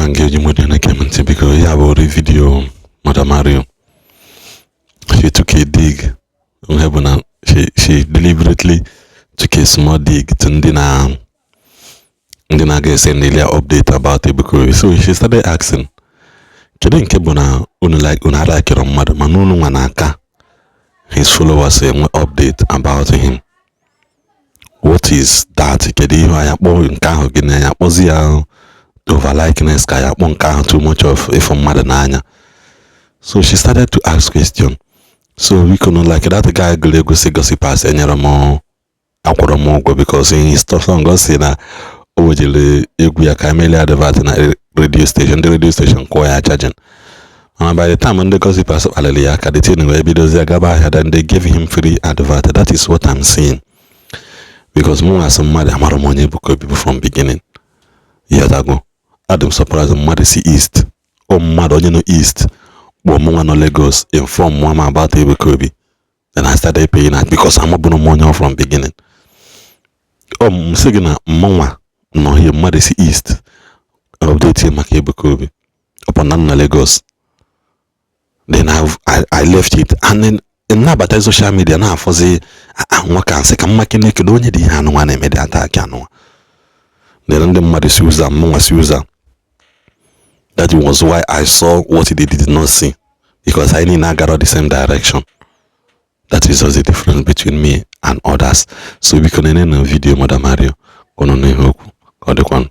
Ekelekwa m gị eji nwere na-ege m ntị. Biko, ya bụ ori video Mother Mario. She took a dig. Ihe bụ na she deliberately took a small dig to ndị na-aga esend ya update about Ebuka Obi. So she started asking, kedu nke bụ na unu like unu alikere mmadụ, mana unu nwa n'aka his followers enwe update about him? What is that? Kedu ihe anyị akpọ nke ahụ? Gịnị anyị akpọzi ya? Over likeness ka ya akpọ nke ahụ? Too much of ịfụ mmadụ n'anya? So she started to ask question. So biko no, like that guy gụrụ egwu si gossipers enyere m, akwụrụ m ụgwọ, because in his song ọ sị na o wejere egwu ya ka emelie advert na radio station, ndị radio station kwụọ ya charging. Mana by the time ndị gossipers kpaliri ya aka, the thing wee bidozie gaba ahịa, then they gave him free advert. That is what I'm seeing, because mụ asị mmadụ amara m onye Ebuka Obi bụ from beginning. Yadago adị m surprise mmadụ si east, ọ mmadụ onye nọ east kpọọ mụ nwa nọ Lagos, inform mụ ama about Ebuka Obi. Then I started paying that because amabụrụ m onye from beginning. Ọ m sị gị na mmanwa nọ here, mmadụ si east update maka Ebuka Obi upon na na Lagos. Then I left it and then nnabata social media na-afọzi nwa ka nsị ka mma kene kedu onye dị ihe anụnwa na-eme dị attack anụnwa. Then ndị mmadụ si ụzọ, mmanwa si ụzọ. That was why I saw what they did not see, because I niile agara the same direction. That is just the difference between me and others. So biko, nene na video Mother Mario kọnọ n'ihe okwu ka ọ dịkwanụ.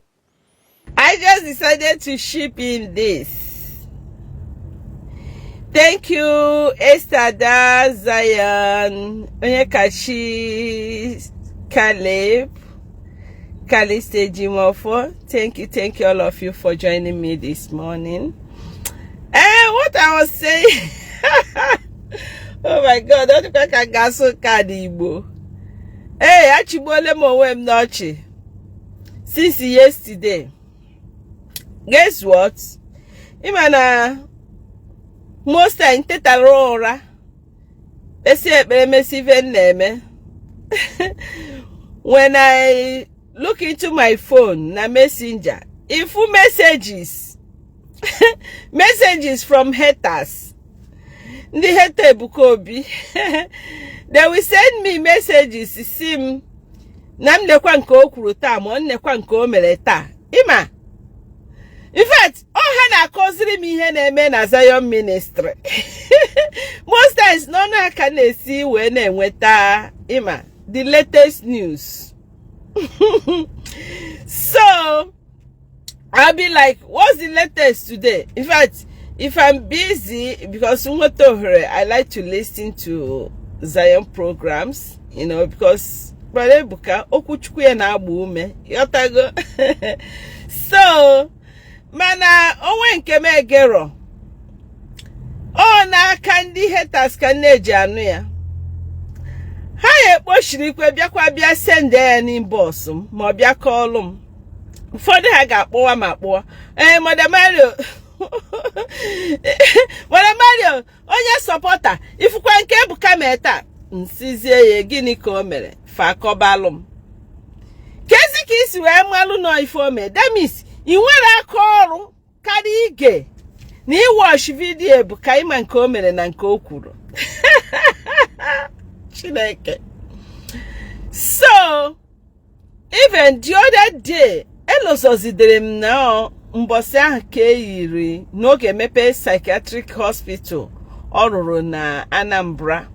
I just decided to ship in this. Thank you, Esther Da Zion, Onyekachi Caleb, Kaliste Jimofo. Thank you all of you for joining me this morning. And what I was saying, oh my God, ọ dịkwa ka ga-asụ kaadị Igbo. Ee, achịgbuole m onwe m n'ọchị since yesterday. Guess what? Ịma na most time tetara ụra, kpesi ekpere, mesi ife m na-eme. When I look into my phone na Messenger, ifu messages from haters, ndị hater Ebuka Obi. They will send me messages si m na m lekwa nke o kwuru taa, ma ọ nnekwa nke o mere taa. Ịma, in fact, ọ ha na-akọziri m ihe na-eme na Zion Ministry. Most times n'ọnụ aka na-esi wee na-enweta, ịma, the latest news. So I'll be like, "What's the latest today?" In fact, if I'm busy, because nweta ohere, I like to listen to Zion programs because Brother Ebuka, okwuchukwu ya na-agba ume, ghọtago? So mana onwe nke m egero, ọ n'aka ndị haters ka m na-eji anụ ya. Ha ya ekpochirikwe bịakwa bịa send ya n'inbox m, ma ọ bịa kọọlụ m. Ụfọdụ ha ga-akpọwa ma akpọwa, "Ee, Mother Mario, Mother Mario, onye supporter, ifukwa nke Ebuka mee taa?" Nsizie ya, "Gịnị ka o mere?" Fakọbalụ m kezi ka isi wee malụ nọ ife o mee. That means ị nwere aka ọrụ karịa ige na ịwatch video Ebuka, ịma nke o mere na nke o kwuru. Chineke. So even the other day, elozozidere m na mbọsị ahụ ka e yiri n'oge mepe psychiatric hospital ọ rụrụ na Anambra.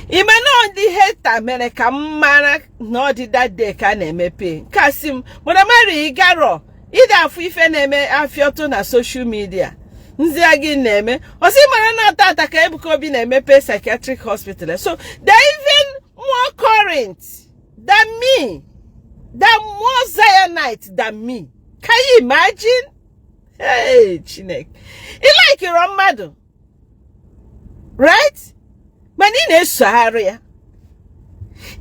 Ime na ndị hater mere ka m mara na ọ dị that day ka a na-emepe nke a. Sị m, "Mother Mary, ịgarọ ịda afụ ife na-eme afịọtụ na social media nzi gị na-eme?" Ọsị mara na tata ka Ebuka Obi na-emepe psychiatric hospital. So they're even more current than me, they're more Zionite than me. Can you imagine? Hey, Chineke. Ị likero mmadụ, right? Mana ị na-esogharị ya.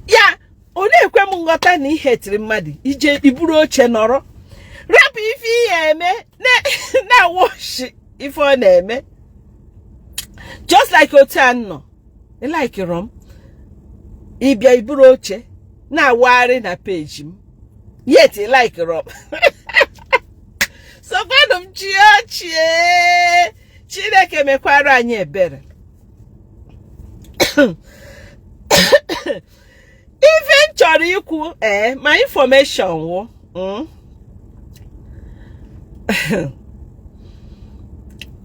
Ya ọ na-ekwe m nghọta na ihe tiri mmadụ ije iburu oche nọrọ, rapụ ife ihe eme, na-awatch ife ọ na-eme. Just like otu a nọ, ị likero m, ịbịa iburu oche na-awagharị na peji m, yet ị likero m. Sokwanụ m chie ọchị. Chineke mekwara anyị ebere. Ife m chọrọ ikwu ee ma information wụ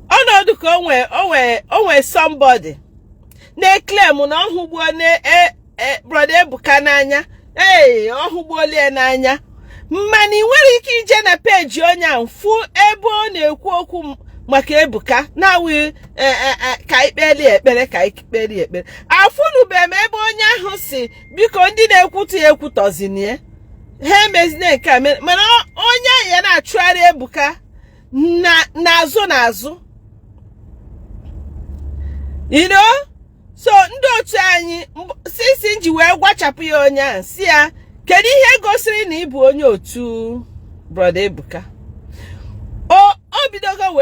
ọnọdụ ka o nwe somebody na-eclaim na ọ hụgbuo na brother Ebuka n'anya, ee, ọ hụgbuola ya n'anya, mana ị nwere ike ije na peji onye ahụ fụ ebe ọ na-ekwu okwu maka Ebuka na-awụ ka anyị kpeli ekpere, ka anyị kpeli ekpere. Afụnube m ebe onye ahụ sị biko ndị na-ekwutọ ya ekwutọzina ya, ha emezina nke a, mana onye ahụ ya na-achụgharị Ebuka n'azụ n'azụ, you know. So ndị otu anyị sisi ji wee gwachapụ ya onye ahụ, sị ya kedu ihe gosiri na ị bụ onye otu brother Ebuka. O bidogo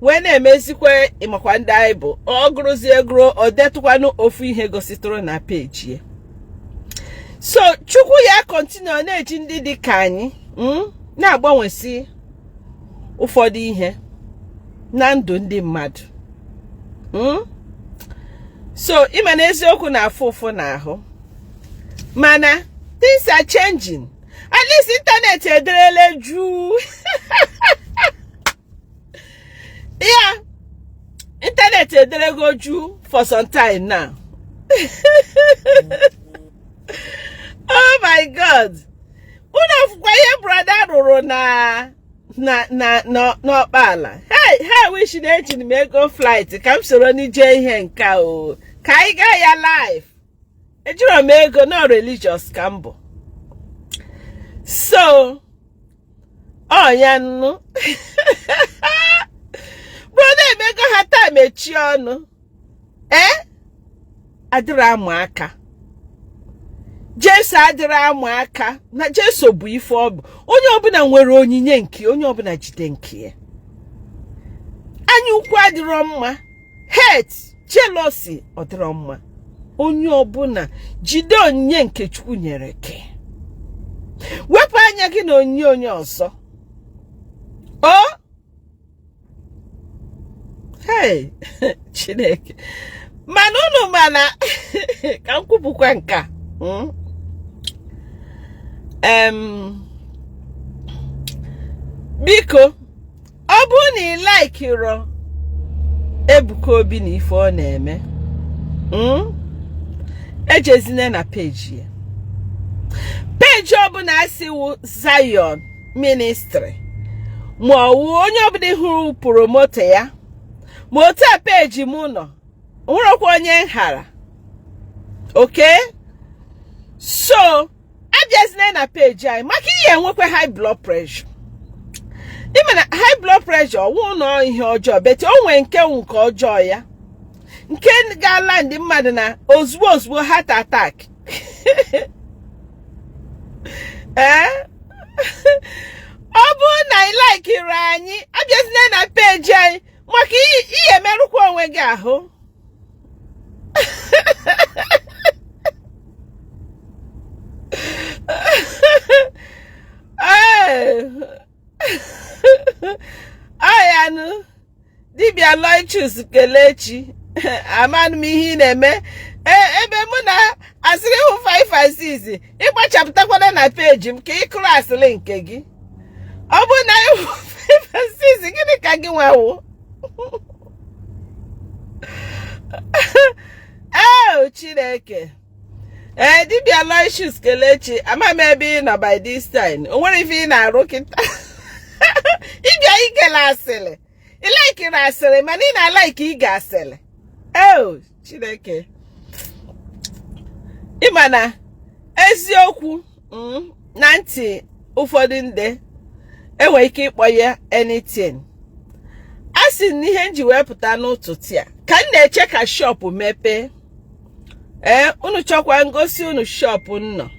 wee na-emezikwa ịmakwa ndị anyị bụ ọ gụrụzie gụrụ o detụkwanụ ofu ihe gositụrụ na peji ya. So Chukwu ya continue na-eji ndị dị ka anyị na-agbanwesi ụfọdụ ihe na ndụ ndị mmadụ. So ịma na eziokwu na-afụ ụfụ n'ahụ, mana things are changing. At least internet ederele jụụ. Yeah, internet ederego jụụ for some time now. Oh my God, unu afụkwa ihe brother rụrụ na na na n'Ọkpala. Hey, ha wish na eji m ego flight ka m soro n'ije ihe nke o ka anyị gaa ya live. Ejiro m ego na religious ka m bụ, so ọ ya nnu brother emego ha taa mechie ọnụ. Ee, adịrọ ama aka Jesu, adịrọ ama aka na Jesu bụ ife ọ bụ. Onye ọbụla nwere onyinye nke onye ọbụla jide nke ya. Anya ukwu adịrọ mma, hate, jealousy ọ dịrọ mma. Onye ọbụla jide onyinye nke Chukwu nyere gị, wepụ anya gị na onyinye onye ọzọ. O hey, Chineke, mana unu mana ka m kwupụkwa nke a. Biko, ọ bụrụ na ị laikirọ Ebuka Obi na ife ọ na-eme, ejezina na peji ya. Peji ọbụla asị wụ Zion Ministry, ma ọ wụ onye ọbụla hụrụ promoter ya, ma otu a peji m nọ, nwerekwa onye nhara. Okay, so abịazina na peji anyị maka ihe enwekwa high blood pressure. Ịma na high blood pressure ọwụ na ihe ọjọọ, but o nwee nke nke ọjọọ ya nke ga-ala ndị mmadụ na ozugbo ozugbo heart attack. Ee, ọ bụrụ na ị laikiri anyị, abịazina na peji anyị maka ihe emerụkwa onwe gị ahụ. Ayanụ dibịa Aloysius Kelechi, amanụ m ihe ị na-eme ebe mụ na asịrị hụ 5 and 6 ịgbachapụtakwana na peji m ka ị kụrụ asịrị nke gị. Ọ bụrụ na ịhụ 5 and 6, gịnị ka gị nwewo? Ee, Chineke. Ee, dibịa Aloysius Kelechi, ama m ebe ị nọ by this time. O nwere ife ị na-arụ kịta? Ịbịa igele asịrị, ị laikiri asịrị, mana ị na-alaiki ige asịrị. Ee, Chineke, ịma na eziokwu na ntị ụfọdụ ndị enwere ike ịkpọ ya anything. A sị na ihe m ji wee pụta n'ụtụtụ a ka m na-eche ka shop mepee. Ee, unu chọkwa m gosi unu shop nọ.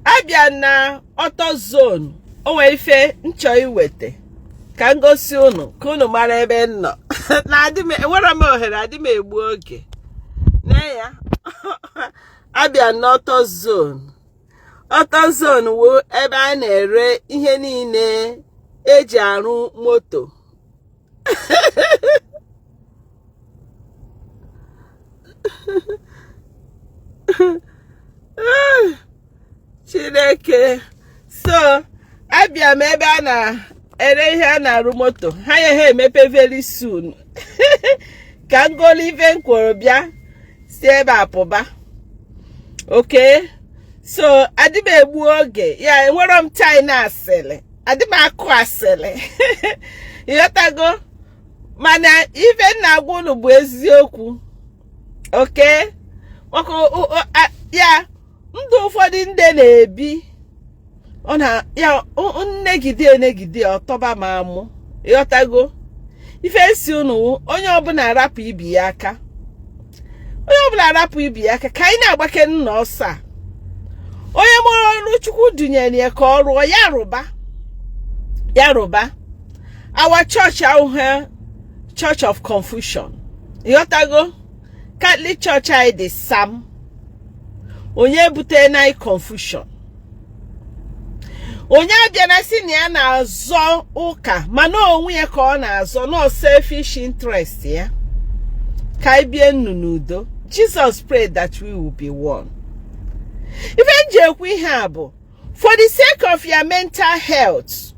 Abịa na Auto Zone, o nwere ife m chọ iweta ka m gosi unu ka unu mara ebe m nọ. Na enwere m ohere, adị m egbu oge na ya. Abịa na Auto Zone, AutoZone wụ ebe a na-ere ihe niile eji arụ moto. Chineke, so abịa m ebe a na-ere ihe a na-arụ moto ha ya ha emepe very soon ka m golu ife m kworo bịa si ebe a pụba. Okay, so adị m egbu oge ya enwerọ m time na asịlị, adị m akụ asịlị ịghọtago, mana ife m na-agwa unu bụ eziokwu. Okay, maka ya ndụ ụfọdụ ndị na-ebi ọ na ya nnegide enegide ọ tọba m amụ, ịghọtago. Ife m sị unu onye ọbụla rapụ ibi ya aka, onye ọbụla rapụ ibi ya aka ka anyị na-agbake nna ọsọ a. Onye mụrụ ọrụ Chukwu dunyere ya ka ọ rụọ ya rụba, ya rụba. Our church ahụhụ Church of Confusion, ịghọtago. Catholic Church anyị dị sam, onye butere na anyị confusion, onye abịa na sị na ya na-azọ ụka mana onwe ya ka ọ na-azọ, no selfish interest ya. Ka anyị bie nnu n'udo. Jesus prayed that we will be one. Ife m ji ekwu ihe a bụ for the sake of your mental health,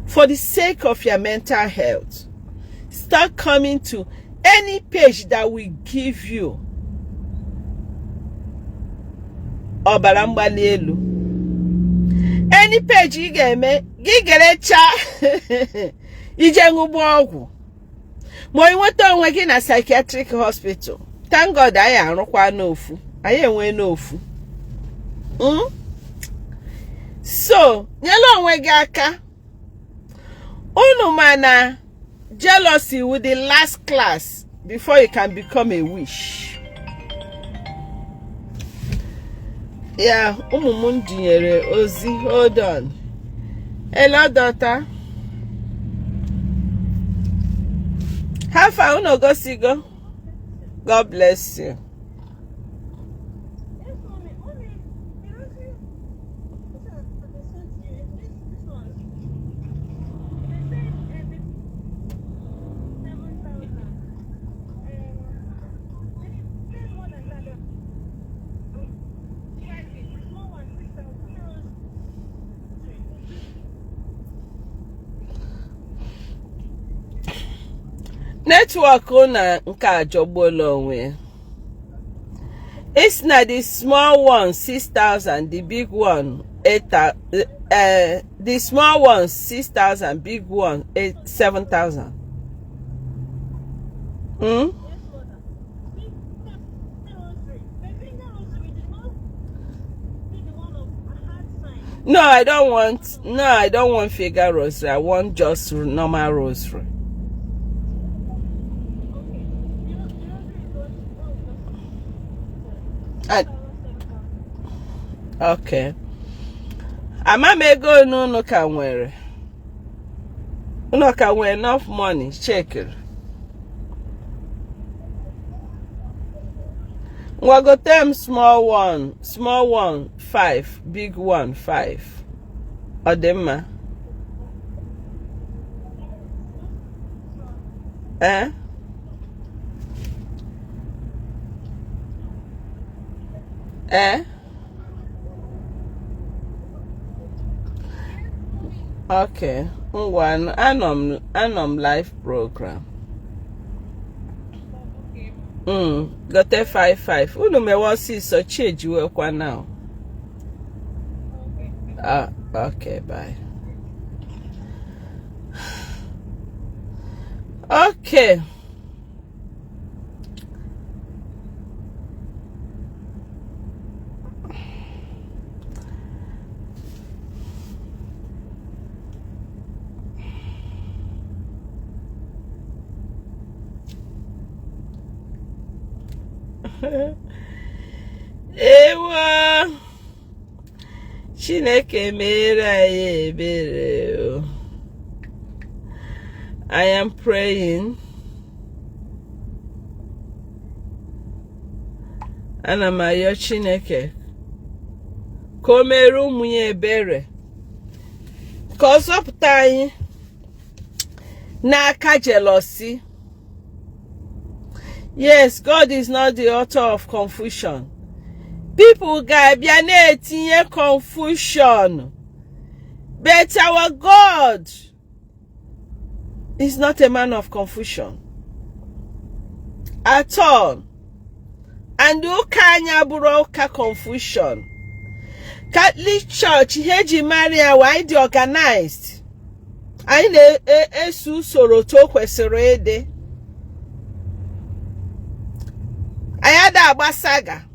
for the sake of your mental health, start coming to any page that will give you ọbara mgbali elu. Any page ị ga-eme gị gerecha ije ṅụgbu ọgwụ ma ị nweta onwe gị na psychiatric hospital. Thank God anyị arụkwa n'ofu, anyị enwe n'ofu. So nyela onwe gị aka. Unu mana jealousy with the last class before you can become a wish. Yeah, ụmụ m dinyere ozi. Hold on. Hello, daughter. How far unu gosigo? God bless you. Network na nke a jọgbuola onwe ya. It's na the small one 6,000, the big one 8,000, the small one 6,000, big one 7,000. No, I don't want. No, I don't want figure rosary. I want just normal rosary. Okay. Ama m ego unu ka nwere. Unu ka nwere enough money. Check it. Ngwa gote m small one, small one 5, big one 5. Ọ dị mma? Eh? Eh? Okay. Ngwa anọ m live program. Gote 5-5. Unu mewe ọsịsọ, chi ejiwekwa now. Okay, bye. Okay. Ewo, Chineke mere anyị ebere o. I am praying. Ana m ayọ Chineke Ka o mere ụmụ ya ebere, ka ọ zọpụta anyị n'aka jealousy. Yes, God is not the author of confusion. People ga-abịa na-etinye confusion, but our God is not a man of confusion at all. And ụka anyị abụrụ ụka confusion. Catholic Church, ihe eji mara ya wa anyị dị organized, anyị na-eso usoro otu o kwesịrị ịdị. Anyị ada agba saga,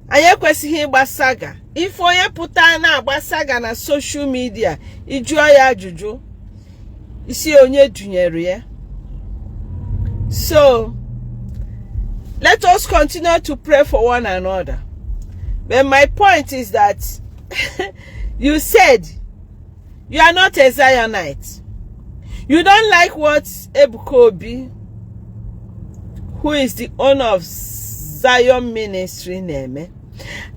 anyị ekwesịghị ịgba saga. Ife onye pụta na-agba saga na social media, ị jụọ ya ajụjụ isi onye dunyere ya. So let us continue to pray for one another. But my point is that you said you are not a Zionite. You don't like what Ebuka Obi, who is the owner of Zion Ministry, na-eme.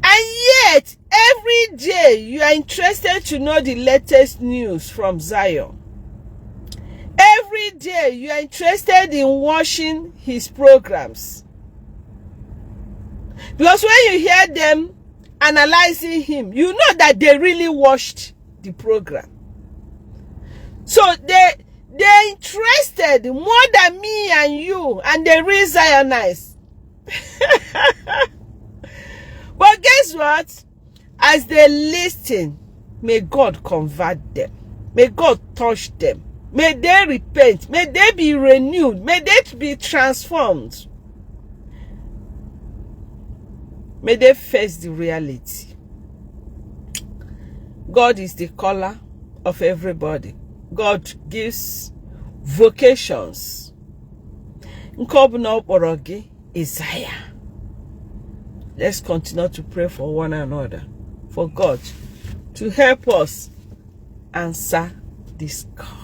And yet, every day you are interested to know the latest news from Zion. Every day you are interested in watching his programs. Because when you hear them analyzing him, you know that they really watched the program. So they're interested more than me and you, and they really Zionize. But guess what? As they listen, may God convert them. May God touch them. May they repent. May they be renewed. May they be transformed. May they face the reality. God is the caller of everybody. God gives vocations. Nke ọbụla ọ kpọrọ gị, ịza ya. Let's continue to pray for one another, for God to help us answer this call.